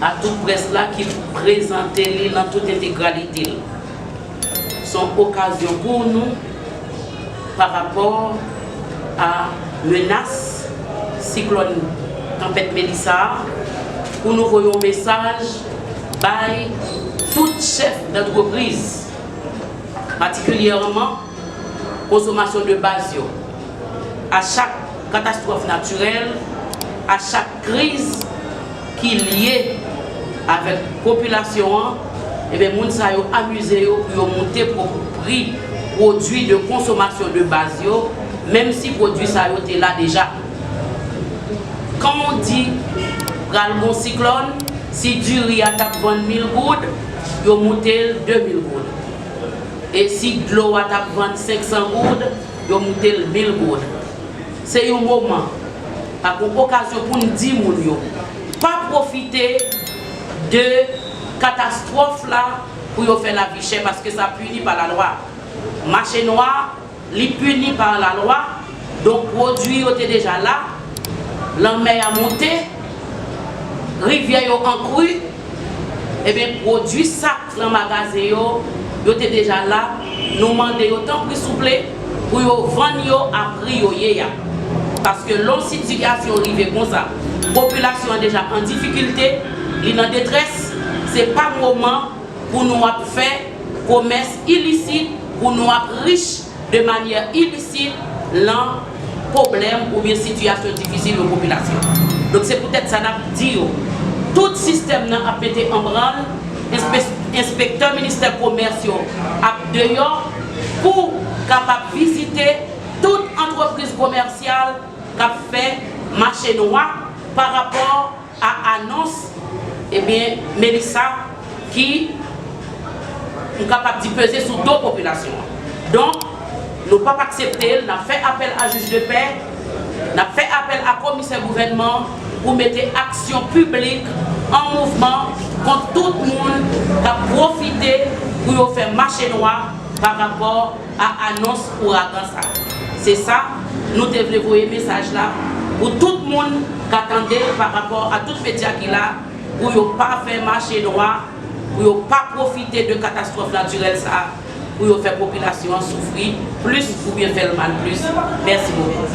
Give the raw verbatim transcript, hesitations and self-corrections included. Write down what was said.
A tout près la ki prezante li nan tout entegralite l. Se yon okazyon pou nou pa rapò a menas siklòn tanpèt Melissa a, pou nou voye yon mesaj bay tout chèf dantrepriz, patikilyèman konsomasyon de baz yo. A chak katastwòf natirèl, a chak kriz ki lye avèk popilasyon an, ebyen, moun sa yo amize yo pou yo moute pri pwodui de konsomasyon de baz yo, menm si pwodui sa yo te la deja. Kan w di pral gon siklòn, si diri a t ap vann mil goud, yo moute l de mil goud. E si dlo a t ap vann senk san goud, yo moute l mil goud. Se yon moman, ak yon okazyon pou n di moun yo, pa pwofite de katastwòf la pou yo fè lavi chè, paske sa pini pa lalwa. Mache nwa, li pini pa lalwa, donk pwodui yo te deja la, lanmè a moute, rivyè yo an kri, ebyen, pwodui sa k nan magazen yo, yo te deja la, nou mande yo tanpri souple pou yo vann yo a pri yo ye a. Paske lè yon sitiyasyon rive konsa, popilasyon an deja an difikilte, li nan detrès, se pa moman pou nou ap fè komès ilisit, pou nou ap rich de manyè ilisit lan pwoblèm oubyen sitiyasyon difisil yon popilasyon. Donk, se poutèt sa n ap di yo, tout sistèm nan ap mete an branl, enspe-, enspektè ministè komès yo ap deyò pou kapab vizite tout antrepriz komèsyal k ap fè mache nwa pa rapò a anons, ebyen, Melissa ki, m kapab di, peze sou do popilasyon an. Donk, nou p ap aksepte l, n ap fè apèl a jij de pè, n ap fè apèl a komisè gouvènman pou mete aksyon piblik an mouvman kont tout moun k ap pwofite pou yo fè mache nwa pa rapò a anons ouragan sa. Se sa, nou te vle voye mesaj la pou tout moun ka tande l pa rapò a tout medya ki la, pou yo pa fè mache nwa, pou yo pa pwofite de katastwòf natirèl sa, pou yo fè popilasyon an soufri plis oubyen fè l mal plis. Mèsi bokou.